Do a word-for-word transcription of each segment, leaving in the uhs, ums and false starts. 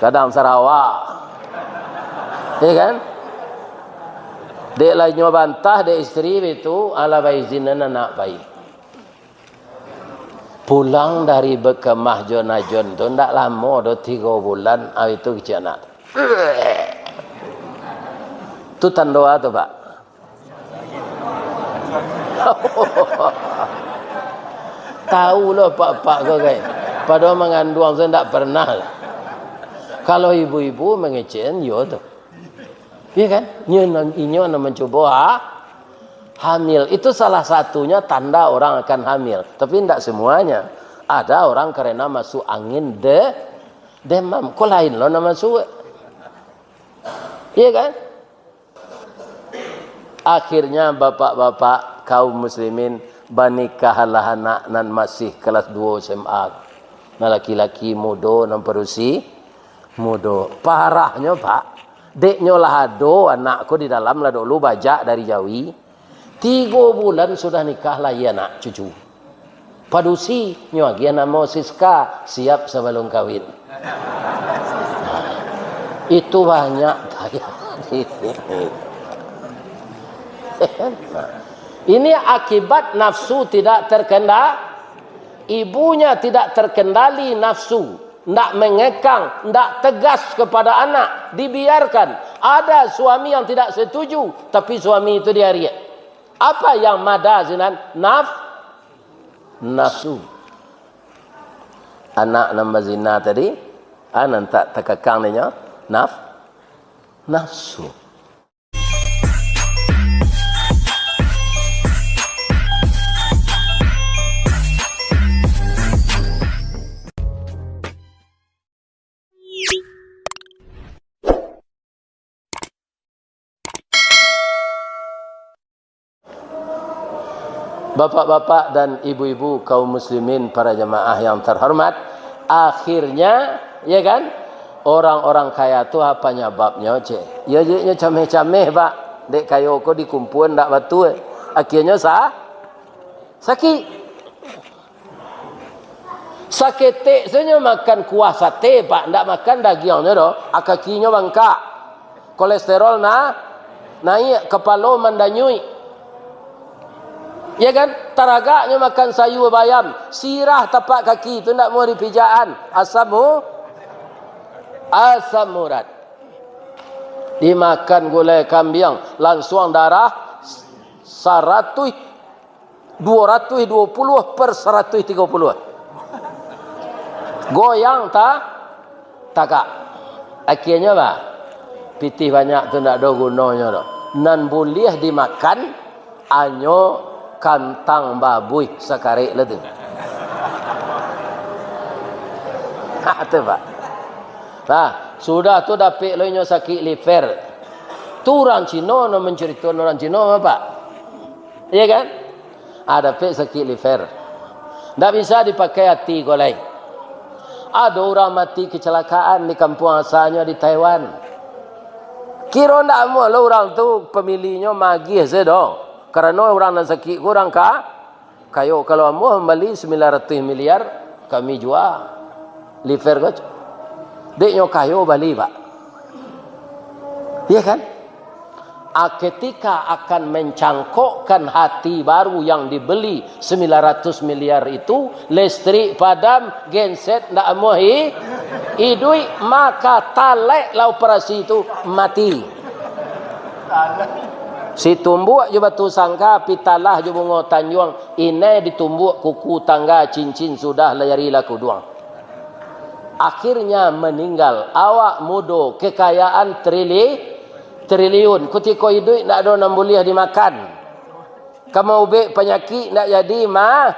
Kadang Sarawak. Ya kan? Dek lah inyo bantah, dek istri itu, alah baizinan anak pai. Pulang dari bekemah jo Najon tu, ndak lamo doh, tigo bulan, ah, itu kecik anak tu. Tu tando a tu, Pak. Tahu lo apak-apak ko, kai. Padahal manganduang sajo ndak pernah. Kalau ibu-ibu mangecekan, yo tu. Iya kan? Inyo nan, inyo nan mancubo ha-, hamil. Itu salah satunya tanda orang akan hamil. Tapi ndak semuanya. Ada orang karena masuk angin de-, demam. Ko lain lo nan masuk. Iya kan? Akhirnya, bapak-bapak, kaum muslimin, banikahlah anak nan masih kelas duo S M A. Nan laki-laki mudo, nan padusi mudo. Parahnyo, Pak, deknyo lah ado anak ko di dalam lah dulu bajak dari Jawi. Tigo bulan sudah nikah, lahia anak cucu. Padusi, nyo agiah namo Siska, siap sabalum kawin. Itu banyak tajadi. Ini akibat nafsu tidak terkenda-, ibunya tidak terkendali nafsu, ndak mengekang, ndak tegas kepada anak, dibiarkan. Ada suami yang tidak setuju, tapi suami itu diariak. Apa yang mada sinan? Naf-, nafsu. Anak nan bazina tadi, ah, nan tak takakang dinyo, naf-, nafsu. Bapak-bapak dan ibu-ibu, kaum muslimin, para jamaah yang terhormat, akhirnya, ya kan, orang-orang kaya tu apa nyababnyo, cek? Ya, dek nyo cameh-cameh, Pak. Dek kayo ko dikumpuan ndak batua. Akhirnyo sa-, sakik. Saketek sajo makan kuah sate, Pak, ndak makan dagiangnyo doh, a kakinyo bangkak. Kolesterol na-, naiak, kapalo mandanyuik. Ya kan? Taragaknyo makan sayua bayam, sirah tapak kaki tu ndak muah dipijakan. Asam u-, asam urat. Dimakan gulai kambiang, langsuang darah saratuih duo ratuih duo puluah per saratuih tigo puluah. Goyang ta-, tagak. Akhirnyo, bah, pitih banyak tu ndak ado gunonyo doh. Nan buliah dimakan, anyo kantang babuih sakarek lah tu. Ha, tu, Pak. Nah, sudah tu dapek lo inyo sakik liver. Tu urang Cino no mancarito urang Cino, Pak. Iya kan? Ah, dapek sakik liver. Ndak bisa dipakai ati ko lai. Ado urang mati kecelakaan di kampuang asalnyo di Taiwan. Kiro ndak amuah lo urang tu pamilihnyo magiah se doh. Karano urang nan sakik ko urang ka-, kayo. Kalau amuah mambali sambilan ratuih miliar, kami jua liver ko. Dek nyo kayo bali, Pak. Iya kan? Ah, ketika akan mencangkokkan hati baru yang dibeli sembilan ratus miliar itu, listrik padam, genset ndak amuah i-, iduik, maka talek lah operasi itu, mati. Situmbuak jo Batu Sangka, Pitalah jo Bungo Tanjuang, inai ditumbuak kuku tangga, cincin sudah lah jari lah kuduang. Akhirnya meninggal, awak mudo, kekayaan trili-, triliun. Kutiko iduik ndak ado nan buliah dimakan. Ka maubek panyakik ndak jadi ma-,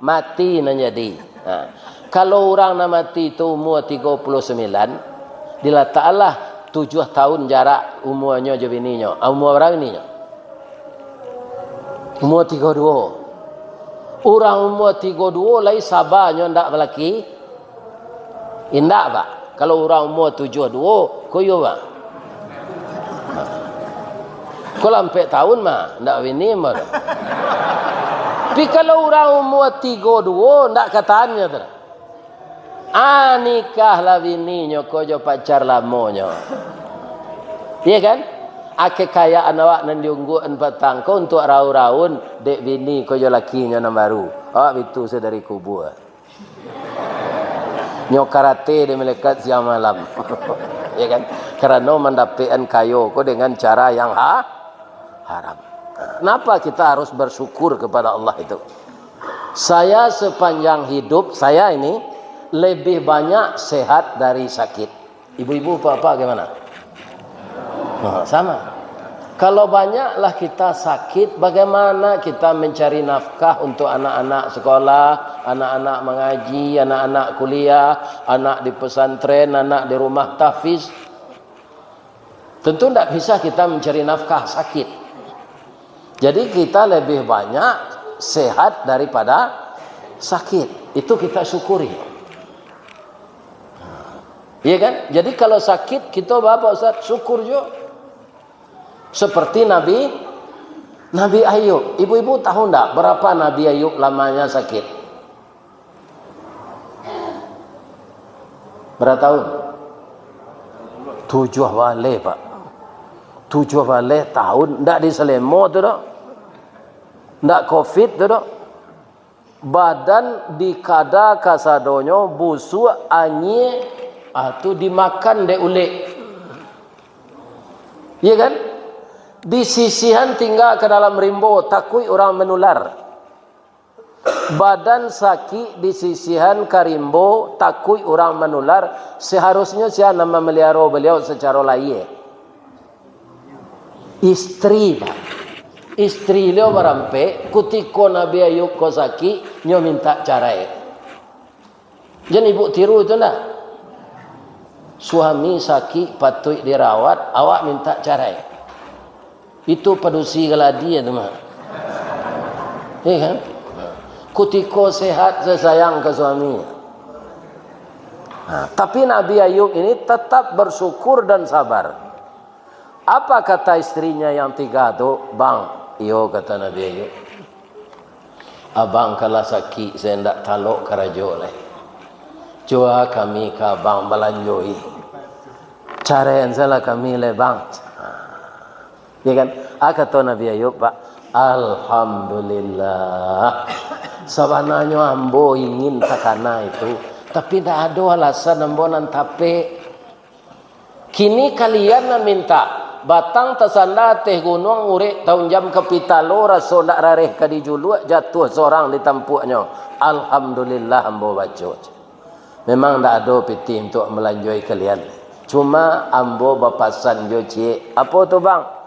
mati nan jadi. Ha. Kalau urang nan mati tu umua tigo puluah sambilan, dilataklah tujuah tahun jarak umuanyo jo bininyo. Ah, umua bara bininyo? Umua tigo duo. Urang umua tigo duo lai saba nyo ndak balaki? Indak, Pak. Kalau urang umua tujuah duo, ko iyo, Pak. Ko lah ampek tahun mah, ndak bini mah. Tapi kalau urang umua tigo duo, ndak ka tahan nyo tu. Ah, nikahlah bininyo ko jo pacar lamonyo. Iya kan? Ah, kekayaan awak nan diungguakan patang ko untuak raun-raun, dek bini ko jo lakinyo nan baru. Awak bitu sadari kubua. Nyo karate dek malaikat siang malam. Ya kan? Karano mandapekkan kayo ko dengan cara yang ha-, haram. Kenapa kita harus bersyukur kepada Allah itu? Saya sepanjang hidup saya ini lebih banyak sehat dari sakit. Ibu-ibu, bapak-bapak, bagaimana? Ha, sama. Kalau banyaklah kita sakit, bagaimana kita mencari nafkah untuk anak-anak sekolah, anak-anak mengaji, anak-anak kuliah, anak di pesantren, anak di rumah tahfiz? Tentu ndak bisa kita mencari nafkah sakit. Jadi kita lebih banyak sehat daripada sakit. Itu kita syukuri. Iya kan? Jadi kalau sakit, kita, bapak ustaz, syukur jo. Seperti Nabi Nabi Ayub. Ibu-ibu tahu ndak berapa Nabi Ayub lamanya sakit? Berapa tahun? Tujuah baleh, Pak. Tujuah baleh tahun, ndak diselemo tu doh. Ndak covid tu doh. Badan dikada kasadonyo, busuak, anyie, ah, tu dimakan dek ulek. Iya kan? Disisihan tingga ka dalam rimbo, takuik urang manular. Badan sakik disisihan ka rimbo, takuik urang manular, seharusnyo sia nan mamaliharo baliau sacaro lahia? Istri, Pak. Istri baliau barampek, kutiko Nabi Ayub ko sakik, nyo mintak carai. Jan ibu tiru itu ndak? Suami sakik patuik dirawat, awak mintak carai. Itu padusi galadi tu mah. Iya kan? Kutiko sehat, saya sayang ka suami. Nah, tapi Nabi Ayub ini tetap bersyukur dan sabar. Apa kata istrinya yang tiga tu? "Bang," "Iyo," kata Nabi Ayub. "Abang kalah sakik, saya ndak talok karajo lai. Jua kami ka abang balanjoi. Caraian salah kami lai, Bang." Ya kan? Ah, kato Nabi Ayub, Pak, "Alhamdulillah. Sabananyo ambo ingin takana itu, tapi ndak ado alasan ambo nan tapek. Kini kalian nan mintak, batang tasanda ateh gunuang, urek taunjam ka pitalo, raso ndak rareh ka dijuluak, jatuah sorang di tampuaknyo. Alhamdulillah ambo baco. Memang ndak ado pitih untuak malanjoi kalian. Cuma ambo bapasan jo ciek." "Apo tu, Bang?"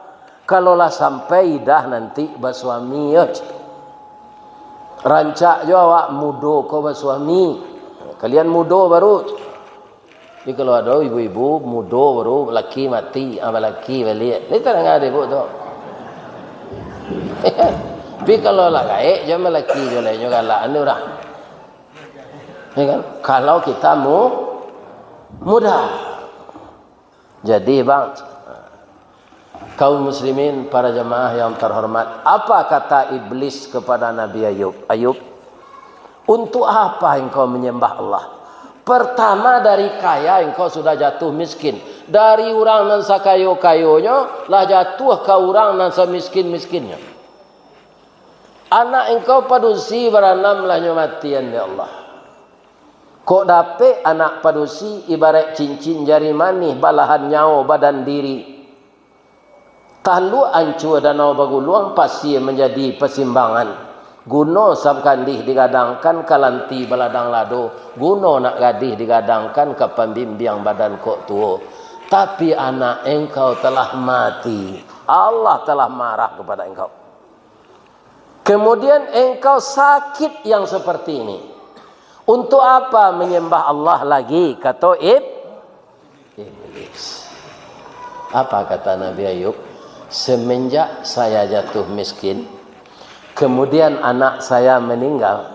"Kalau lah sampai idah nanti basuami, yo, ciek. Rancak jo awak mudo ko basuami. Kalian mudo baru." Jadi kalau ado ibu-ibu mudo baru, laki mati, ah, balaki baliak. Ni tadanga dek ibu tu. Tapi kalau lah gaek, jan balaki jo lai, nyo galak anu urang. Ya kan? Kalau kita mu-, muda. Jadi, Bang, kaum muslimin, para jamaah yang terhormat, apa kata iblis kepada Nabi Ayub? "Ayub, untuk apa engkau menyembah Allah? Pertama, dari kaya engkau sudah jatuh miskin. Dari urang nan sakayo-kayonyo, lah jatuah ka urang nan samiskin-miskinnyo. Anak engkau padusi baranam, lah nyo matian dek Allah. Kok dapek anak padusi, ibarat cincin jari manih, balahan nyawo badan diri. Talua ancua danau baguluang, pasie manjadi pasimbangan. Guno sakandih digadangkan ka lanti baladang lado, guno nak gadih digadangkan ka pambimbiang badan kok tuo. Tapi anak engkau telah mati. Allah telah marah kepada engkau. Kemudian engkau sakit yang seperti ini. Untuk apa menyembah Allah lagi?" Kato Ib-, Iblis. Apa kata Nabi Ayub? "Semenjak saya jatuh miskin, kemudian anak saya meninggal,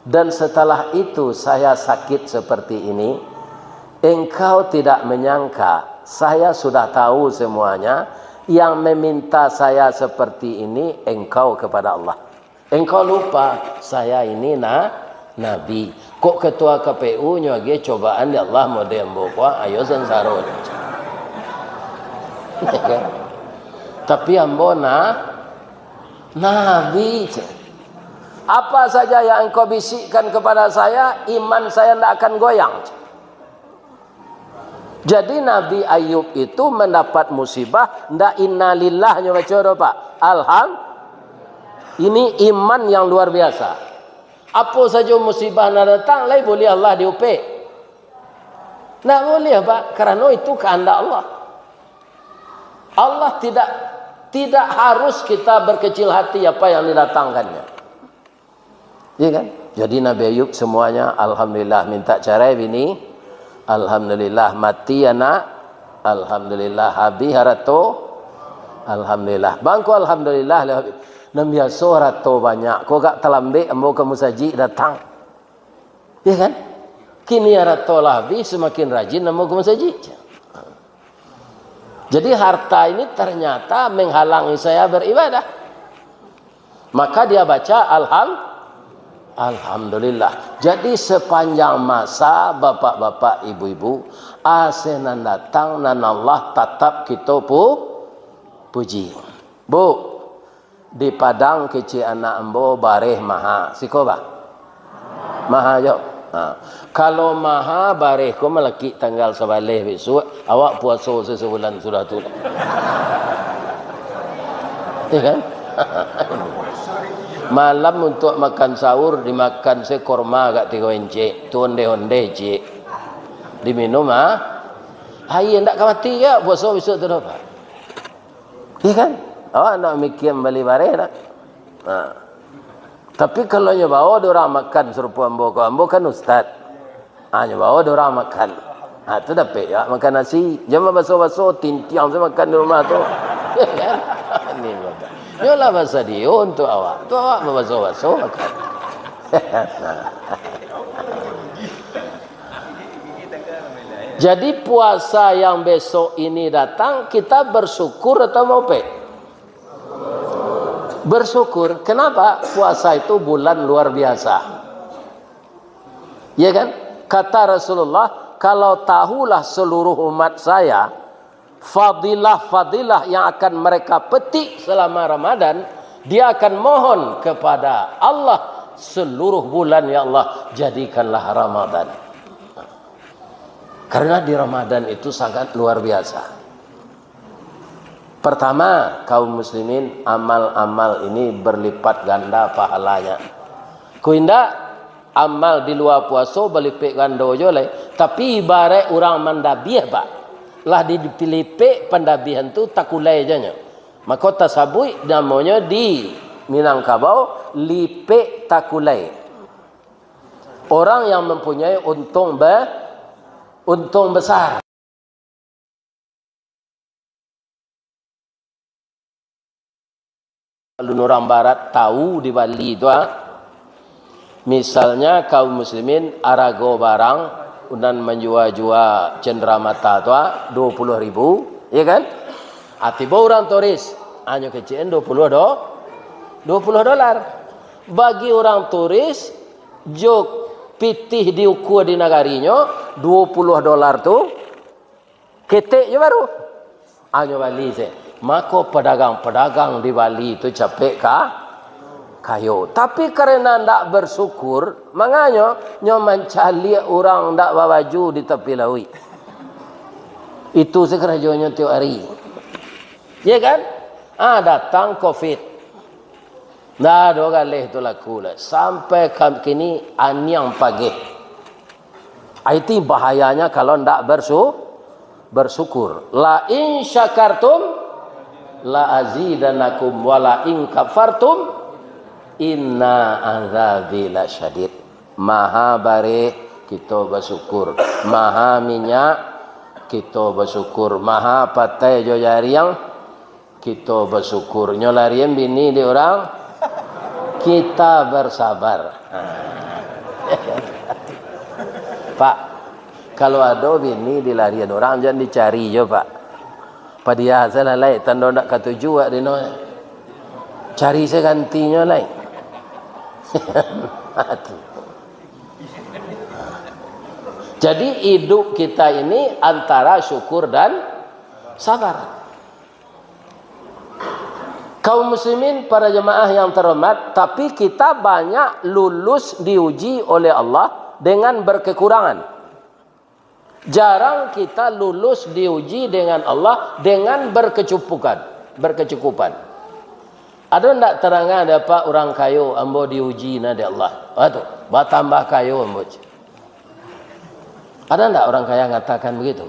dan setelah itu saya sakit seperti ini, engkau tidak menyangka, saya sudah tahu semuanya, yang meminta saya seperti ini engkau kepada Allah. Engkau lupa, saya ini na-, nabi. Kok ketua K P U nyo agiah cobaan di Allah, mode ambo ko, ayo sansaro. Tapi ambo na-, Nabi, cek. Apa saja yang engkau bisikkan kepada saya, iman saya ndak akan goyang, cek. Jadi Nabi Ayub itu mandapat musibah, ndak innalillah nyo baco doh, Pak. Alham-, ini iman yang luar biasa. Apo sajo musibah nan datang, lai buliah Allah diupek? Ndak buliah, Pak, karano itu kahandak Allah. Allah tidak, tidak harus kita berkecil hati apa yang didatangkannya. Iya kan? Jadi Nabi Ayub semuanya, alhamdulillah, minta carai bini, alhamdulillah, mati anak, alhamdulillah, habih harato, alhamdulillah. Bangko alhamdulillah lah. Nan biaso harato banyak, kok gak talambek ambo ka musajik datang. Iya kan? Kini harato lah habih, semakin rajin ambo ka musajik. Jadi harta ini ternyata menghalangi saya beribadah. Maka dia baca alham-, alhamdulillah. Jadi sepanjang masa, bapak-bapak, ibu-ibu, ase nan datang, nan Allah tatap kito pu-, puji. Bu, di Padang kecek anak ambo bareh maha. Siko, bah? Maha jo. Ha. Kalau maha bareh ko malakik tanggal sabaleh besok, awak puaso se-, sebulan sudah tu. Iya kan? Malam untuk makan sahur dimakan se korma agak tigo encek, tu ondeh-ondeh, cek. Diminum, ha? Aia ndak ka mati ka puaso besok tu doh, Pak. Iya kan? Awak ndak mikir bali bareh dak? Ha. Tapi kalau nyo bawa dek urang makan sarupo ambo ko, ambo kan ustaz. Ha, nyo bawa dek urang makan. Ha, tu dapek yo makan nasi. Jan babaso-baso, tintiang se makan di rumah tu. Iya kan? Ini bapak. Nyo lah basadio untuk awak. Tu awak babaso-baso makan. Jadi puasa yang besok ini datang, kita bersyukur atau maupek? Bersyukur. Kenapa? Puasa itu bulan luar biasa. Ya kan? Kata Rasulullah, "Kalau tahulah seluruh umat saya, fadilah-fadilah yang akan mereka petik selama Ramadan, dia akan mohon kepada Allah seluruh bulan, 'Ya Allah, jadikanlah Ramadan.'" Karena di Ramadan itu sangat luar biasa. Pertama, kaum muslimin, amal-amal ini berlipat ganda pahalanya. Ku indak, amal di lua puaso balipek gando jo lai. Tapi ibarat urang mandabiah, Pak. Lah dilipek pandabiahan tu takulai jo nyo. Mako tasabuik namonyo di Minangkabau, lipek takulai. Orang yang mempunyai untung be-, untung besar. Alun urang barat tahu di Bali tu, ah. Misalnya kaum muslimin, arago barang nan manjua-jua cenderamata tu, ah, dua puluh ribu, ya kan? Ah, tibo urang turis, hanyo kecek-an dua puluh do-, dua puluh dolar. Bagi urang turis, jo pitih diukua di nagarinyo, dua puluh dolar tu, ketek jo baru. Hanyo bali se. Mako, padagang-padagang di Bali tu capek ka-, kayo. Tapi, karena ndak bersyukur, manganyo nyo mancaliak urang ndak babaju di tapi lauik. Itu se karajonyo tiok hari. Ya kan? Ah, datang covid. Ndak ado galeh tu laku lai. Sampai ka-, kini aniang pageh. Ah, itu bahayanya kalau ndak bersu-, bersyukur. "La in syakartum la azidannakum wa la in kafartum inna azabi lasyadid." Maha bareh, kito basyukur. Maha minyak, kito basyukur. Maha patai jo jariang, kito basyukur. Nyo larian bini di urang, kita bersabar. Pak, kalau ado bini dilarian urang, jan dicari jo, Pak. Padiah se lah lai, tando ndak katuju awak dino. Cari se gantinyo lai. Tu. Jadi, hidup kita ini antara syukur dan sabar. Kaum muslimin, para jemaah yang terhormat, tapi kita banyak lulus diuji oleh Allah dengan berkekurangan. Jarang kita lulus diuji dengan Allah dengan berkecupukan, berkecukupan. Ado ndak terangah dek Apak urang kayo, "Ambo diuji nah dek Allah. Wah tu, batambah kayo ambo." Ada ndak orang kaya ngatakan begitu?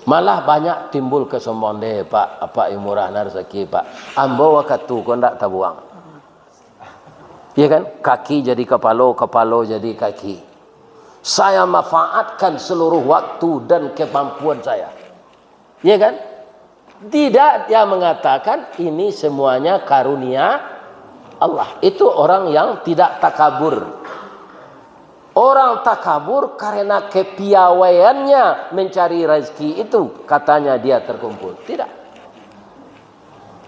Malah banyak timbul kesombongan, "Deh, Pak, Apak yang murah na rezeki, Pak. Ambo wakatu ko ndak tabuang." Ya kan? Kaki jadi kapalo, kapalo jadi kaki. Saya manfaatkan seluruh waktu dan kemampuan saya. Ya kan? Tidak, dia mengatakan ini semuanya karunia Allah. Itu orang yang tidak takabur. Orang takabur karena kepiawaiannya mencari rezeki itu, katanya dia terkumpul. Tidak.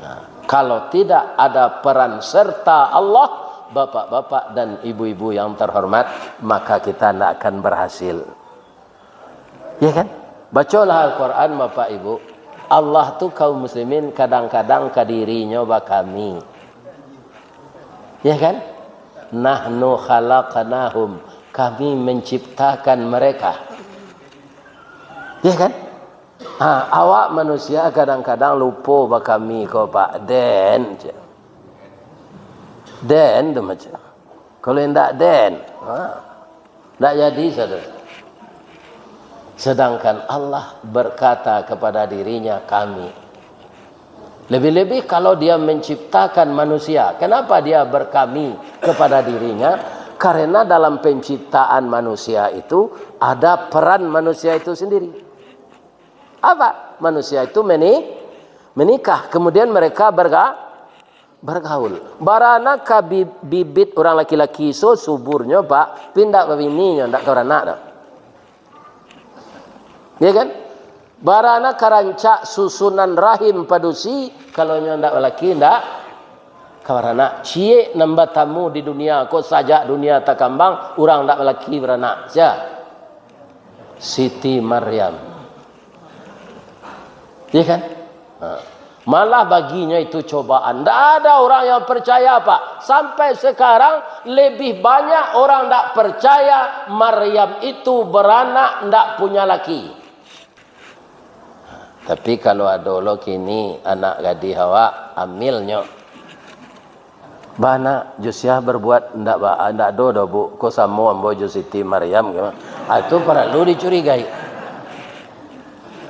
Nah, kalau tidak ada peran serta Allah, bapak-bapak dan ibu-ibu yang terhormat, maka kita tidak akan berhasil. Ya kan? Bacolah Al-Quran, Bapak Ibu. Allah tu, kaum muslimin, kadang-kadang ka dirinyo bakami. Ya kan? "Nahnu khalaqnahum." Kami menciptakan mereka. Ya kan? Ha, awak manusia kadang-kadang lupo bakami ko, Pak. Den, cek. Den tu macam. Kalau indak den, ha, ndak jadi, saudara. Sedangkan Allah berkata kepada dirinya, "Kami." Lebih-lebih kalau dia menciptakan manusia. Kenapa dia berkami kepada dirinya? Karena dalam penciptaan manusia itu ada peran manusia itu sendiri. Apa? Manusia itu meni-, menikah, kemudian mereka berga-, bergaul. Baranak ka bi-, bibit urang laki-laki, so suburnyo, Pak, pindah ka bininyo, ndak ka baranak doh. Ya kan? Baranak ka rancak susunan rahim padusi, kalau nyo ndak balaki, ndak ka baranak. Ciek nan batamu di dunia ko, sajak dunia takambang, urang ndak balaki baranak. Sia? Siti Maryam. Iya kan? Ha. Malah baginyo itu cobaan. Ndak ada orang yang percaya, Pak. Sampai sekarang, lebih banyak orang ndak percaya Maryam itu beranak, ndak punya laki. Tapi kalau ado lo kini anak gadih awak, amilnyo. Bana, jo sia berbuat ndak ba-, ndak ado doh, Bu. Ko samo ambo jo Siti Maryam, kama. Ah, itu paralu dicurigai.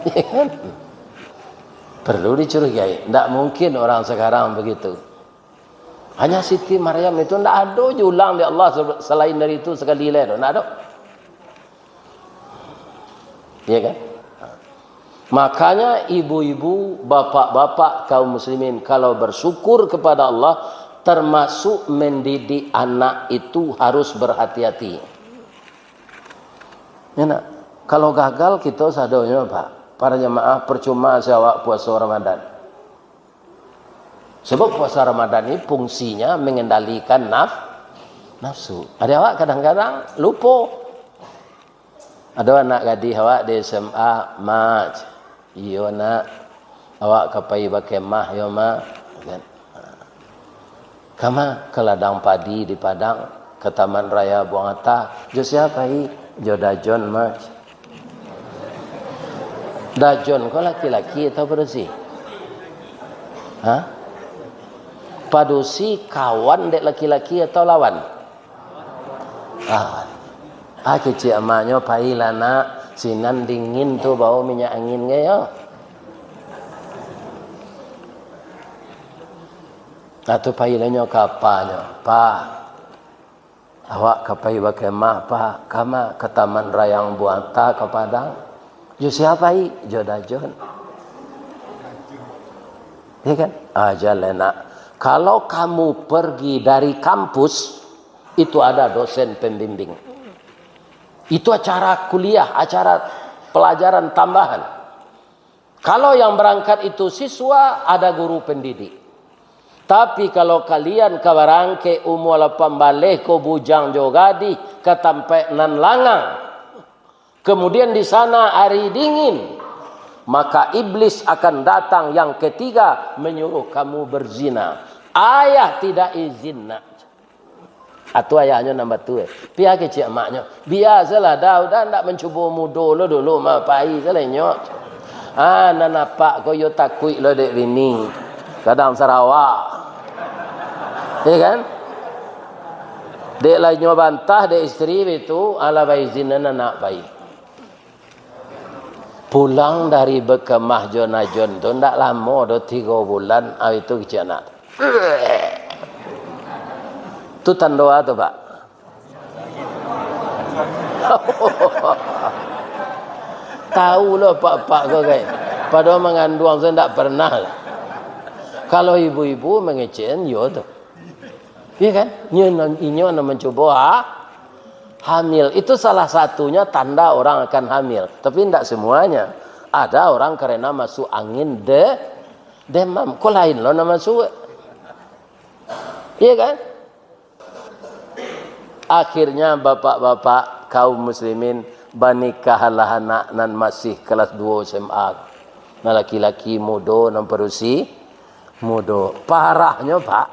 Iya kan? Paralu dicurigai. Ndak mungkin orang sekarang begitu. Hanya Siti Maryam itu ndak ado julang di Allah se-, selain dari itu sekali lai tu. Ndak ado. Iya kan? Makanya ibu-ibu, bapak-bapak, kaum muslimin, kalau bersyukur kepada Allah, termasuk mendidik anak itu harus berhati-hati. Ya nak? Kalau gagal, kita sadonyo, Pak. Para jamaah, percuma sia awak puasa Ramadan. Sebab puasa Ramadan ni fungsinya mengendalikan naf-, nafsu. Ada awak kadang-kadang lupo. Ado anak gadih awak di S M A, "Mak, iyo nak, awak ka pai bakemah yo, Mak." Kan? Kama, ka ladang padi di Padang, ka Taman Raya Buang Atah. Jo sia pai? Jo Dajon, Mak. Dajon ko laki-laki atau padusi? Ha? Padusi kawan dek laki-laki atau lawan? Lawan. Ah, kecek amaknyo, "Pailah nak, sinan dingin tu, bao minyak angin gai yo." Nah, tu pailah nyo ka apanyo, "Pa, awak ka pai bakemah, Pa, kama ka Taman Raya Buang Atah ka Padang." "Jo sia pai?" "Jo Dajon." Ya kan? Ah, jaleh nak. Kalau kamu pergi dari kampus, itu ada dosen pembimbing. Itu acara kuliah, acara pelajaran tambahan. Kalau yang berangkat itu siswa, ada guru pendidik. Tapi kalau kalian ka barangkek umua lapan baleh ko, bujang jo gadih, ka tampek nan langang, Kemudian di sana hari dingin, maka iblis akan datang yang ketiga menyuruh kamu berzina. Ayah tidak izin, nak. Atu ayahnyo nan batua. Pia kecek maknyo. Biasalah, dah, udah ndak mancubo mudo lo dulu, mah, pai salah inyo. Ah, nan apak ko yo takuik lo dek bini. Kadang Sarawak. Iya kan? Dek lah inyo bantah, dek isteri bitu, alah baizin nan anak pai. Pulang dari bekemah jo Najon tu, ndak lamo doh, tigo bulan, ah, itu kecek anak tu. Tu tando apo tu, Pak? Tahu lo, Pak-pak ko, kai. Padahal manganduang sajo ndak pernah. Kalau ibu-ibu mangecek, yo tu. Iya kan? Inyo nan, inyo nan mancubo ha-, hamil. Itu salah satunya tanda orang akan hamil. Tapi ndak semuanya. Ada orang karena masuk angin de-, demam. Ko lain lo nan masuk. Iya kan? Akhirnya bapak-bapak kaum muslimin, banikahlah anak nan masih kelas duo S M A. Nan laki-laki mudo, nan padusi mudo. Parahnyo, Pak,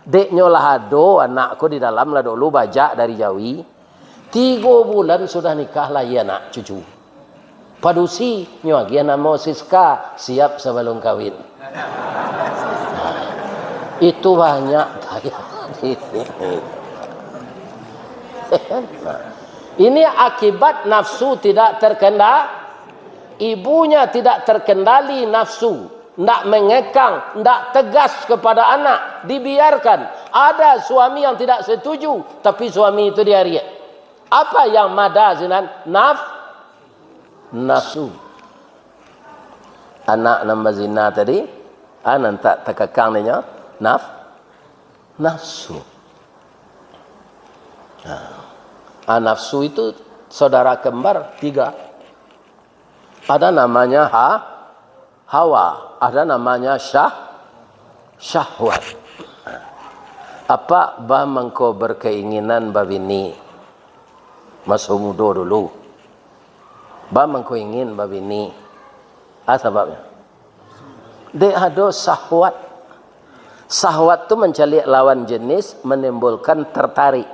deknyo lah ado anak ko di dalam lah dulu bajak dari Jawi. Tigo bulan sudah nikah, lahia anak cucu. Padusi, nyo agiah namo Siska, siap sabalum kawin. Itu banyak tayang. Ini akibat nafsu tidak terkenda-, ibunya tidak terkendali nafsu. Ndak mengekang, ndak tegas kepada anak, dibiarkan. Ada suami yang tidak setuju, tapi suami itu diariak. Apa yang mada sinan? Naf-, nafsu. Anak nan bazina tadi, ah, nan tak takakang dinyo, naf-, nafsu. Nah. Ah, nafsu itu saudara kembar tiga. Ada namanya ha-, hawa, ada namanya syah-, syahwat. Apak ba mangko berkeinginan babini maso mudo dulu. Ba mangko ingin babini. Ah, sababnyo? Dek ado syahwat. Syahwat tu mancaliak lawan jenis, menimbulkan tertarik.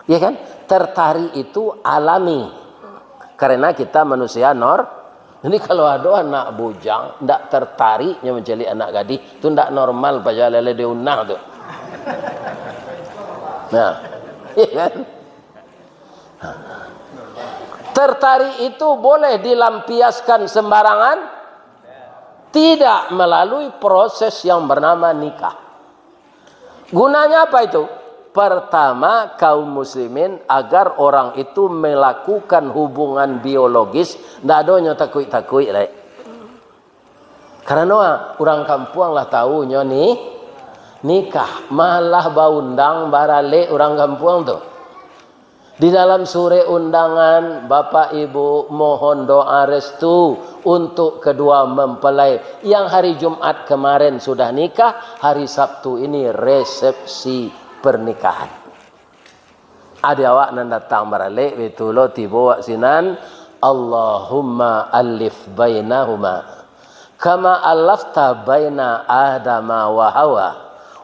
Ya kan? Tertarik itu alami. Karena kita manusia nor-, jadi kalau ado anak bujang, ndak tertarik nyo mancaliak anak gadih, tu ndak normal, paja lele diunah tu. Nah, ya kan? Tertarik itu boleh dilampiaskan sembarangan, tidak melalui proses yang bernama nikah. Gunanya apa itu? Pertama, kaum muslimin, agar orang itu melakukan hubungan biologis, ndak adonyo takuik-takuik lai. Karano urang kampuang lah tahu nyo ni, nikah, malah baundang baralek urang kampuang tu. Di dalam surek undangan, Bapak Ibu mohon doa restu untuk kedua mempelai yang hari Jumat kemarin sudah nikah, hari Sabtu ini resepsi pernikahan. Adi awak nan datang baralek, bitu lo tibo wak sinan, Allahumma alif bainahuma. Kama alafta baina Adama wa Hawa,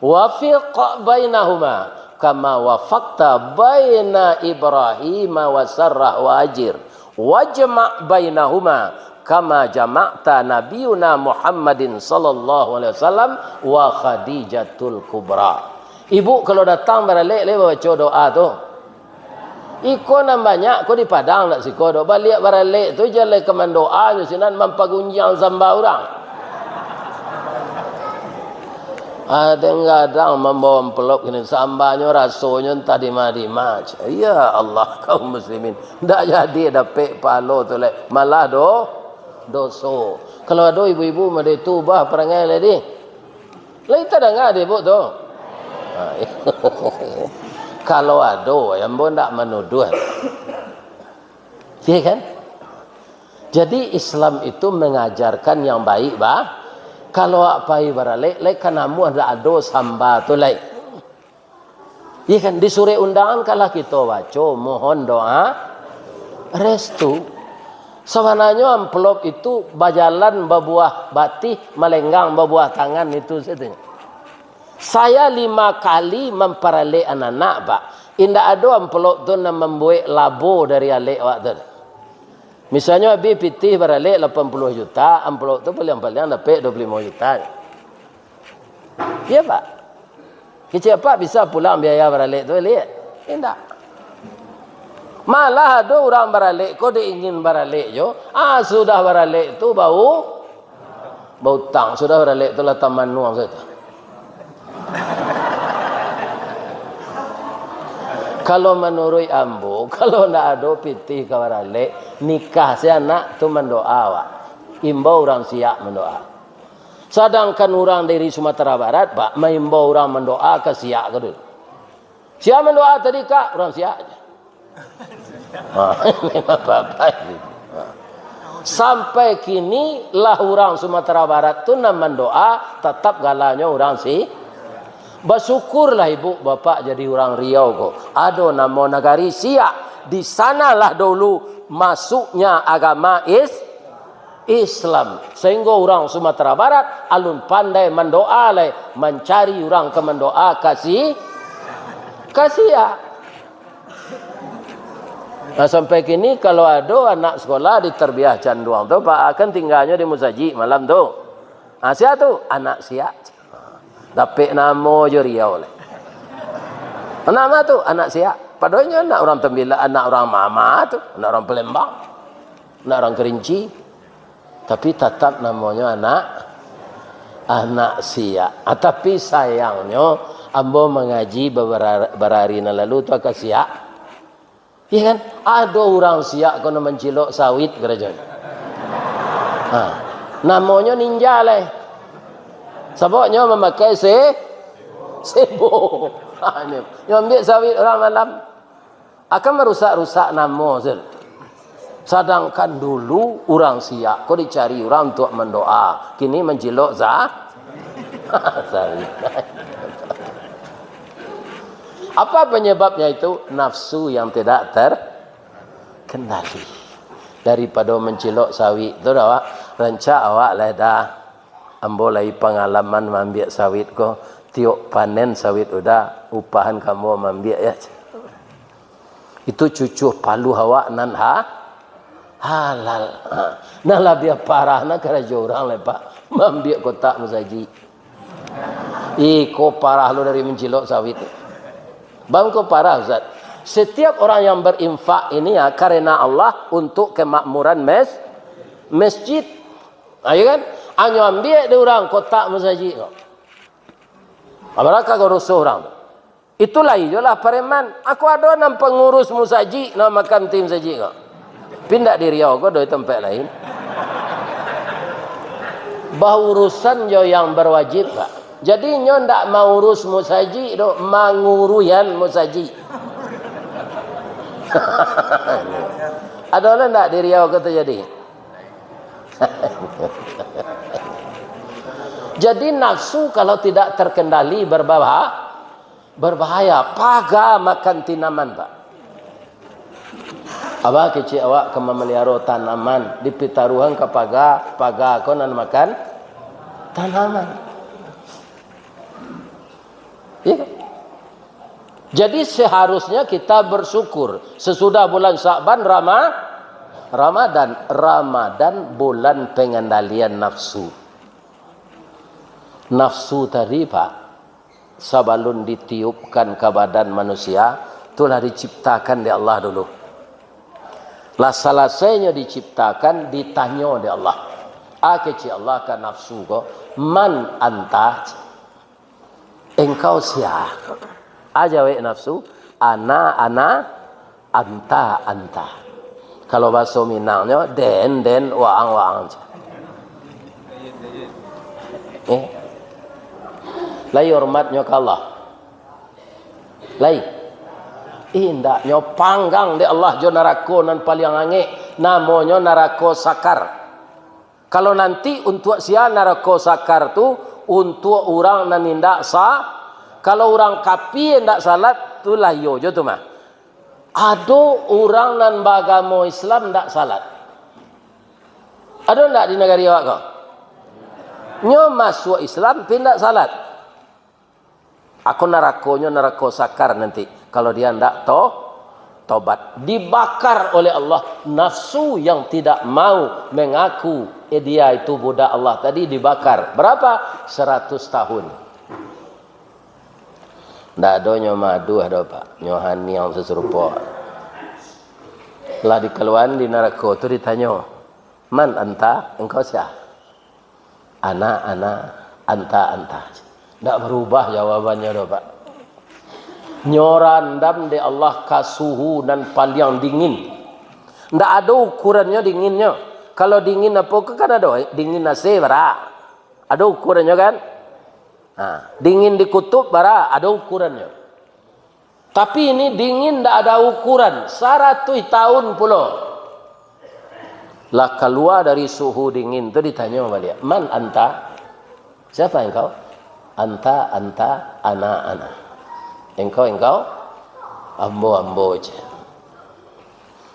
wafiq bainahuma, kama wafakta baina Ibrahima wa Sarah wa Ajir, wajma' bainahuma, kama jama'ta Nabiyuna Muhammadin sallallahu alaihi wasallam wa Khadijatul Kubra. Ibu kalau datang baralek, lai babaco doa tu. Iko nan banyak ko di Padang dak siko doh. Baliak baralek tu jaleh ka mandoa nyo sinan mampagunjiang samba urang. Kadang-kadang mambawa amplop kini, sambanyo rasonyo antah dima-dima. Ya Allah, kaum muslimin. Ndak jadi dapek pahalo tu lai. Malah do-, doso. Kalau ado ibu-ibu model tu, ubah parangai lai dih. Lai tadanga dek ibu tu? Ha, kalau ado, ambo ndak manuduah. Iya kan? Jadi, Islam itu mengajarkan yang baik, bah. Kalau awak pai baralek, lai ka namuah ndak ado samba tu lai. Iya kan, di surek undangan kalah kito baco, mohon doa. Restu. Sabananyo amplop itu bajalan babuah batih, malenggang babuah tangan itu sajo. Saya lima kali mamparalek anak-anak, Pak. Indak ado amplop tu nan mambuek labo dari alek awak tu. Misalnyo abih pitih baralek lapan puluah juta, amplop tu paliang-paliang dapek dua puluh limo juta. Iya, Pak? Kecek Apak bisa pulang biaya baralek tu baliak? Indak. Malah ado urang baralek ko dek ingin baralek jo, ah, sudah baralek tu bau, bautang, sudah baralek tu lah tamanuang sajo. Kalau manuruik ambo, kalau ndak ado pitih ka baralek, nikah se anak tu mandoa awak. Imbau urang Siak mandoa. Sadangkan urang dari Sumatera Barat, Pak, maimbau urang mandoa ka Siak ka dulu. Sia mandoa tadi, Kak, urang Siak. Ha, memang bapak ini. Ha. Sampai kini lah urang Sumatera Barat tu nan mandoa, tatap galanyo urang si. Basyukurlah ibu bapak jadi urang Riau ko. Ado namo nagari Siak. Di sanalah dulu masuknya agama Is-, Islam. Sahinggo urang Sumatera Barat alun pandai mandoa lai, mancari urang ka mandoa ka si-, ka Siak. Nah, sampai kini, kalau ado anak sekolah di Tarbiah Canduang tu, Pak, akan tinggalnyo di musajik malam tu. Ah, sia tu? Anak Siak. Dapek namo jo Riau lai. Anak ma tu? Anak Siak. Padahal inyo anak urang Tembila, anak urang Mama tu, anak urang Palembang, anak urang Kerinci. Tapi tatap namonyo anak, anak Siak. Ah, tapi sayangnyo, ambo mangaji babara-, barari nan lalu tu ka Siak. Iya kan? Ado urang Siak ko nan mancilok sawit karajonyo. Ha. Namonyo ninja lai. Sabab nyo mamakai se-, sebo. Ha, nyo, nyo ambiak sawit urang malam. Akan marusak-rusak namo, Zul. Sadangkan dulu urang Siak ko dicari urang untuak mandoa, kini mancilok sa-, sawit. Apa penyebabnya itu? Nafsu yang tidak terkendali. Daripado mancilok sawit tu dah, awak rancak awak lah dah. Ambo lai pangalaman maambiak sawit ko, tiok panen sawit udah, upahan ka ambo maambiak ya. Itu cucuah paluah awak nan ha-, halal. Ha. Nan labiah parah nan karajo urang lai, Pak. Maambiak kotak musajik. Iko parah lo dari mancilok sawit. Bang, ko parah, Ustaz. Setiap orang yang berinfak ini ya, karena Allah untuk kemakmuran mes-, masjid. Ha, ya kan? Anyo ambiak di urang kotak musajik ko. Abarakah ko rusuh urang tu. Itulah iyolah pareman. Aku ado nan pangurus musajik, nan makan ti musajik ko. Pindah di Riau ko, dari tempat lain. Baurusan jo yang berwajib, Pak. Jadi, nyo ndak maurus musajik doh, manguruian musajik. Ado lah ndak di Riau ko terjadi? Jadi, nafsu kalau tidak terkendali berbahaya. Berbahaya, paga makan tanaman, Pak. Abah kecek awak ka mamaliharo tanaman, dipitaruahan ka paga, paga ko nan makan tanaman. Iya kan? Jadi seharusnya kita bersyukur sesudah bulan Sya'ban Rama-, Ramadan, Ramadan bulan pengendalian nafsu. Nafsu tadi, Pak, sabalun ditiupkan ka badan manusia, tu lah diciptakan dek Allah dulu. Lah salasainyo diciptakan, ditanyo dek Allah. A kecek Allah ka nafsu ko, "Man anta?" Engkau sia? A jawek nafsu, "Ana, ana, anta, anta." Kalau bahaso Minangnyo, "Den, den, waang, waang." Eh? Lai hormatnyo ka Allah? Lai? Indaknyo, panggang dek Allah jo narako nan paliang angek, namonyo narako sakar. Kalau nanti untuak sia narako sakar tu, untuak urang nan indak sa-, kalau urang kapia indak salat, tu lah iyo jo tu mah. Ado urang nan baagamo Islam ndak salat? Ado ndak di nagari awak ko? Nyo masuak Islam, tapi ndak salat. Ako narakonyo narako sakar nanti, kalau dia ndak to-, tobat. Dibakar oleh Allah, nafsu yang tidak mau mengaku, eh, dia itu budak Allah tadi dibakar. Berapa? Seratus tahun. Ndak ado nyo maduah doh, Pak. Nyo haniang sasurupo. Lah dikaluaan di narako tu ditanyo, "Man anta? Engkau sia?" "Ana, ana, anta, anta." Ndak barubah jawabannyo doh, Pak. Nyo randam dek Allah ka suhu nan paliang dingin. Ndak ado ukurannyo dinginnyo. Kalau dingin apo ko kan ado, eh, dingin A C bara. Ado ukurannyo kan? Ha, dingin di kutub bara, ado ukurannyo. Tapi ini dingin ndak ada ukuran, saratuih tahun pulo. Lah kalua dari suhu dingin tu ditanyo baliak, "Man anta?" "Siapa engkau?" "Anta, anta, ana, ana." "Engkau, engkau?" "Ambo, ambo," ceh.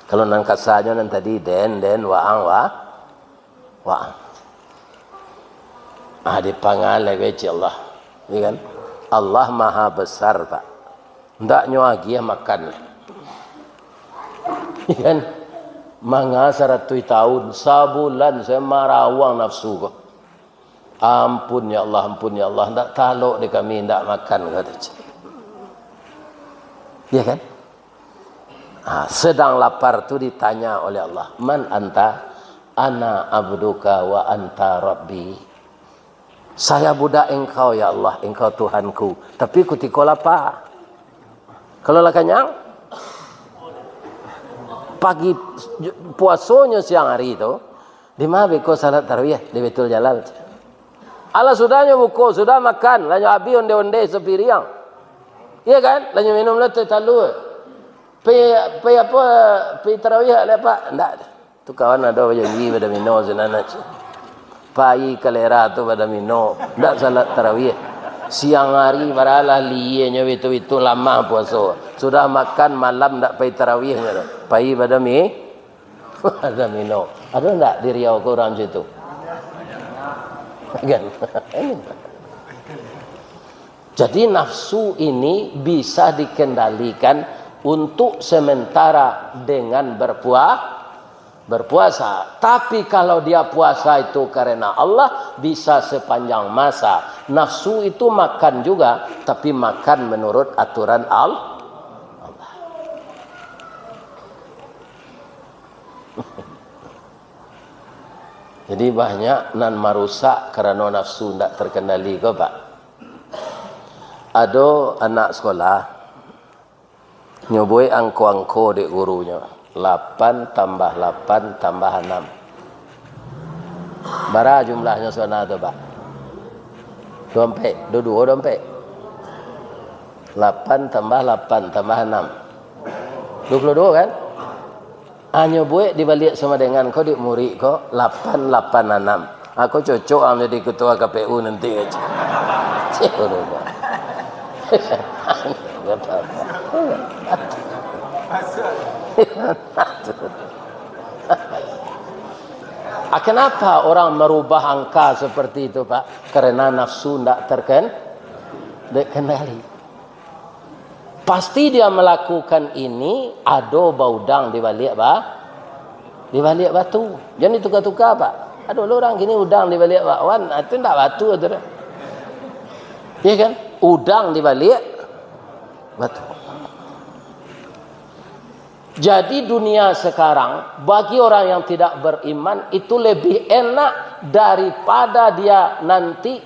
Kalau nan kasanyo nan tadi, den, den, waang, wa-, Wah. Ah, dipangan lai kecek Allah. Ya kan? Allah Maha Besar, Pak. Ndak nyo agiah makan. Ya kan? Manga saratuih tahun, sabulan sajo marawang nafsu ko. "Ampun, ya Allah, ampun, ya Allah, ndak talok di kami, ndak makan," kato cek. Ya kan? Ha, sedang lapar tu ditanya oleh Allah, "Man anta?" "Ana abduka wa anta rabbi." "Saya budak Engkau, ya Allah, Engkau Tuhanku, tapi kutiko lapar." Kalau lah kanyang, pagi puasonyo siang hari tu, di ma beko salat tarawih? Di Baitul Jalal. Alah, sudahnyo buko, sudah makan, lah nyo abih onde-onde sapiriang. Iya kan? Lah nyo minum lah teh talua. Pai, pai apo, pai tarawih lah, Pak? Ndak. Tu kawan ado bajanji pado Mino sinan, pai kalera tu pado Mino. Ndak salat tarawih. Siang hari baralah lienyo bitu-bitu lamah puaso. Sudah makan malam ndak pai tarawihnyo tu. Pai pado Mi-, Ada Mino. Ada ndak di Riau ko urang macam itu? Kan? Jadi nafsu ini bisa dikendalikan untuk sementara dengan berpua-, berpuasa. Tapi kalau dia puasa itu karena Allah, bisa sepanjang masa. Nafsu itu makan juga, tapi makan menurut aturan Al-, Allah. Jadi banyak nan marusak karano nafsu ndak terkendali ko, Pak. Ado anak sekolah, nyo buek angko-angko dek gurunyo, lapan tambah lapan tambah anam. Bara jumlahnyo sabananyo tu, Pak? Duo ampek, duo duo duo ampek. Lapan tambah lapan tambah anam. Duo puluah duo, kan? Hanyo buek dibaliak samo dengan ko, dek murik ko, lapan lapan anam. Ako cocok ang jadi ketua K P U nanti, kecek. Cek, udah, Pak. Ah, kenapa orang merubah angka seperti itu, Pak? Karena nafsu ndak terken-, ndak kendali. Pasti dia melakukan ini, ado baudang di baliak ba-, di baliak batu. Jan dituka-tuka, Pak. Ado lo urang kini udang di baliak bakwan, ah, itu ndak batu tu doh. Iya kan? Udang di baliak batu. Jadi dunia sekarang, bagi orang yang tidak beriman, itu lebih enak daripada dia nanti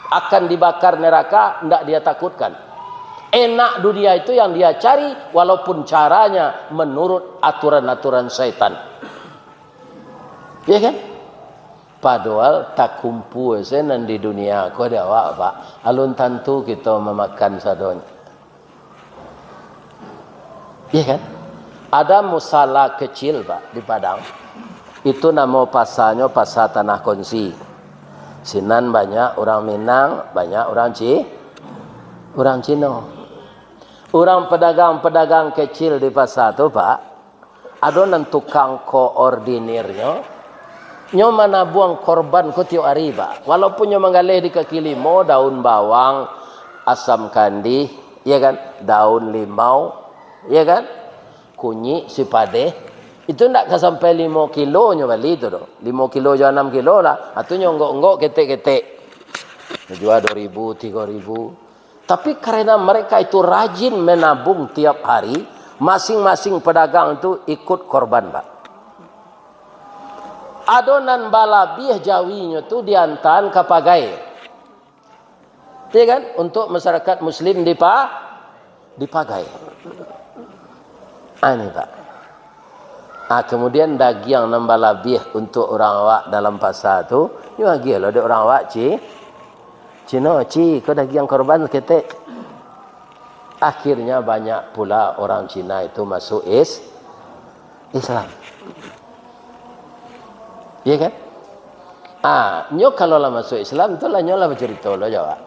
akan dibakar neraka, ndak dia takutkan. Enak dunia itu yang dia cari, walaupun caranya menurut aturan-aturan syaitan. Ya kan? Padohal takumpua se nan di dunia ko dek awak, Pak. Alun tantu kito mamakan sadonyo. Iya kan? Ada musala kecil, Pak, di Padang. Itu namo pasanyo Pasa Tanah Konsi. Sinan banyak urang Minang, banyak urang Ci-, urang Cino. Urang pedagang-pedagang kecil di pasa tu, Pak, ado nan tukang koordinirnyo, nyo manabuang korban ko tiok ari, Pak. Walaupun nyo manggaleh di kaki limo, daun bawang, asam kandih, ya kan, daun limau, ya kan, kunyik, sipadeh, itu ndak ka sampai limo kilo nyo bali tu doh. Limo kilo jo anam kilo lah. Ah, tu nyo enggok-enggok, ketek-ketek. Nyo jua duo ribu, tigo ribu. Tapi karena mereka itu rajin menabung tiap hari, masing-masing pedagang tu ikut korban, Pak. Ado nan balabiah jawinyo tu diantaan ka pagai. Ya kan? Untuk masyarakat muslim dipa-, dipagai. Ah, ini, Pak. Ah, kemudian dagiang nan balabiah untuk urang awak dalam pasa tu, nyo agiah lo dek urang awak, ci-, Cino, ci, ko dagiang korban saketek. Akhirnya banyak pula orang Cina itu masuk is-, Islam. Iya kan? Ah, nyo kalau lah masuk Islam tu lah, nyo lah bacarito lo jawab.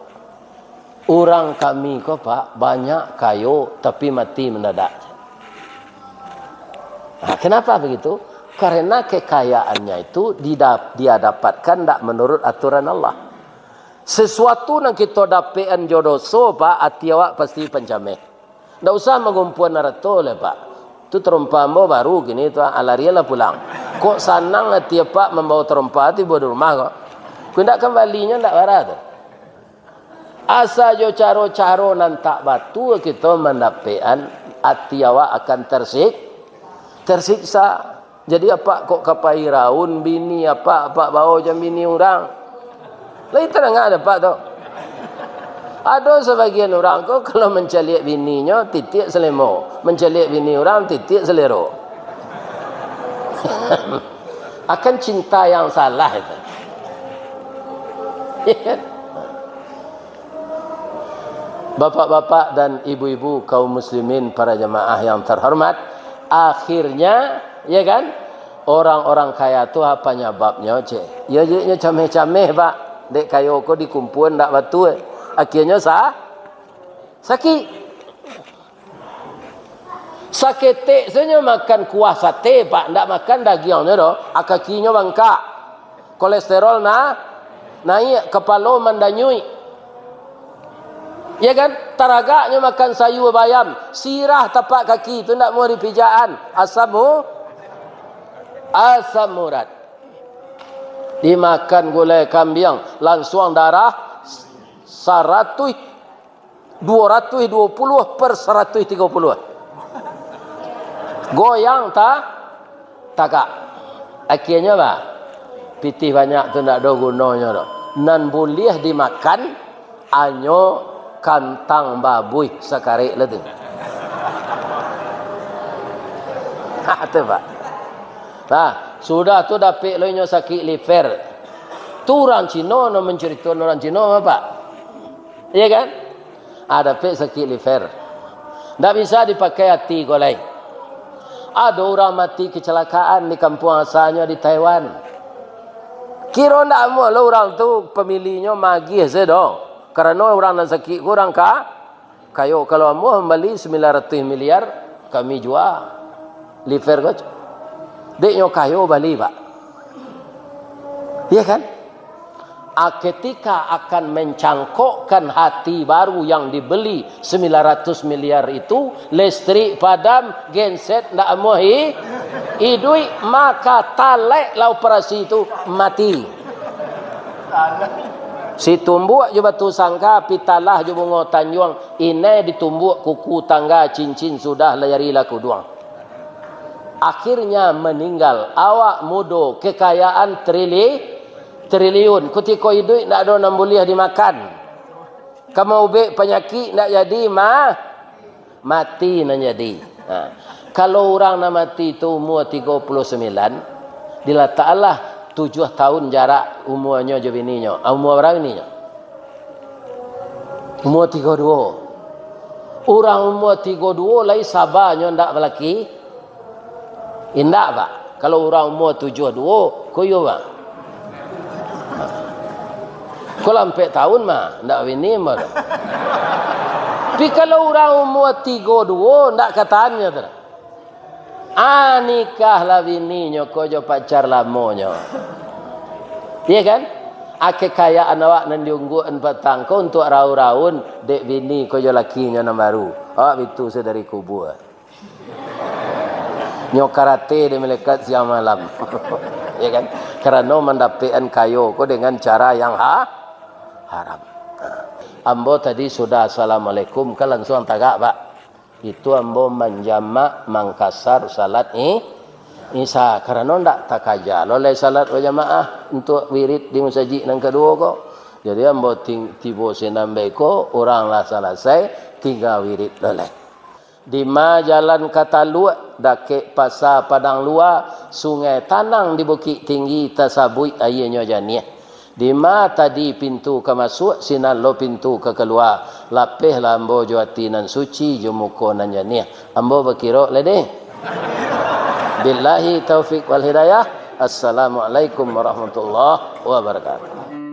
Urang kami ko, Pak, banyak kayo tapi mati mendadak. Nah, kenapa begitu? Karena kekayaannya itu didap-, dia dapatkan ndak menurut aturan Allah. Sesuatu nan kito dapekan jo doso, Pak, ati awak pasti pancameh. Ndak usah mangumpuan arato lai, Pak. Tu tarompa ambo baru kini tu, ah, larilah pulang. Kok sanang ati Apak mambawa tarompa tibo di rumah ko. Kok indak kambalinyo ndak bara tu. Asa jo caro-caro nan tak batua kito mandapekan, ati awak akan tersik-, tersiksa. Jadi, Apak kok ka pai raun bini Apak, Apak bao jam bini urang. Lai tadanga dek Apak tu. Ado sabagian urang ko, kalau mancaliak bininyo, titiak salemo. Mancaliak bini urang, titiak salero. Akan cinta yang salah itu. Bapak-bapak dan ibu-ibu, kaum muslimin, para jamaah yang terhormat, akhirnya, ya kan, orang-orang kaya tu apa nyababnyo, cek? Ya, je nyo cameh-cameh, Pak. Dek kayo ko dikumpuan ndak batua. Akhirnyo sa-, sakik. Saketek sajo makan kuah sate, Pak, ndak makan dagiangnyo doh, a kakinyo bangkak. Kolesterol na-, naiak, kapalo mandanyuik. Ya kan? Taragaknyo makan sayua bayam, sirah tapak kaki tu ndak muah dipijakan. Asam u-, asam urat. Dimakan gulai kambiang, lansuang darah saratuih. Duo ratuih duo puluah per saratuih tigo puluah. Goyang ta-, tagak. Akhirnyo, bah, pitih banyak tu ndak ado gunonyo doh. Nan buliah dimakan, hanyo kantang babuih sakarek lah tu. Ha, tu, Pak. Nah, sudah tu dapek lo inyo sakik liver. Tu urang Cino, no, mancaritoan urang Cino, Pak. Iya kan? Ah, dapek sakik liver. Ndak bisa dipakai ati ko lai. Ado urang mati kecelakaan di kampuang asalnyo di Taiwan. Kiro ndak amuah lo urang tu, pamilihnyo magiah se doh. Karano urang nan sakik ko urang ka-, kayo. Kalau amuah mambali sambilan ratuih miliar, kami jua liver ko. Dek nyo kayo bali, Pak. Iya kan? Ah, ketika akan mencangkokkan hati baru yang dibeli sembilan ratus miliar itu, listrik padam, genset ndak amuah i-, iduik, maka talek lah operasi itu, mati. Situmbuak jo batu sangka, pitalah jo bungo tanjuang, inai ditumbuak kuku tangga, cincin sudah lah jari lah kuduang. Akhirnya meninggal, awak mudo, kekayaan trili-, triliun. Kutiko iduik ndak ado nan buliah dimakan. Ka maubek panyakik ndak jadi ma-, mati nan jadi. Ha. Kalau urang nan mati tu umua tigo puluah sambilan, dilataklah tujuah tahun jarak umuanyo jo bininyo. Ah, umua bara bininyo? Umua tigo duo. Urang umua tigo duo lai saba nyo ndak balaki? Indak, Pak. Kalau urang umua tujuah duo, ko iyo, Pak. Ko lah ampek tahun mah, ndak bini mah. Tapi kalau urang umua tigo duo, ndak ka tahan nyo tu. Ah, nikahlah bininyo ko jo pacar lamonyo. Iya kan? Ah, kekayaan awak nan diungguakan patang ko untuak raun-raun dek bini ko jo lakinyo nan baru. Awak bitu se dari kubua. Nyo karate dek malaikat siang malam. Ya kan? Karano mandapekan kayo ko dengan cara yang ha-, haram. Ambo tadi sudah assalamualaikum, kan langsuang tagak, Pak. Itu ambo manjamak mangkasar salat i-, Isya. Karano ndak takaja lo lai salat bajamaah untuak wirid di musajik nan kaduo ko. Jadi ambo ting-, tibo sinan beko, urang lah salasai, tingga wirid lo lai. Dima jalan ka Taluak, dakek Pasa Padang Lua, sungai tanang di Bukik Tinggi, tasabuik aianyo janiah. Dima tadi pintu ka masuak, sinan lo pintu ka kalua. Lapehlah ambo jo ati nan suci, jo muko nan janiah. Ambo bakirok lai deh. Billahi taufik wal hidayah. Assalamualaikum warahmatullahi wabarakatuh.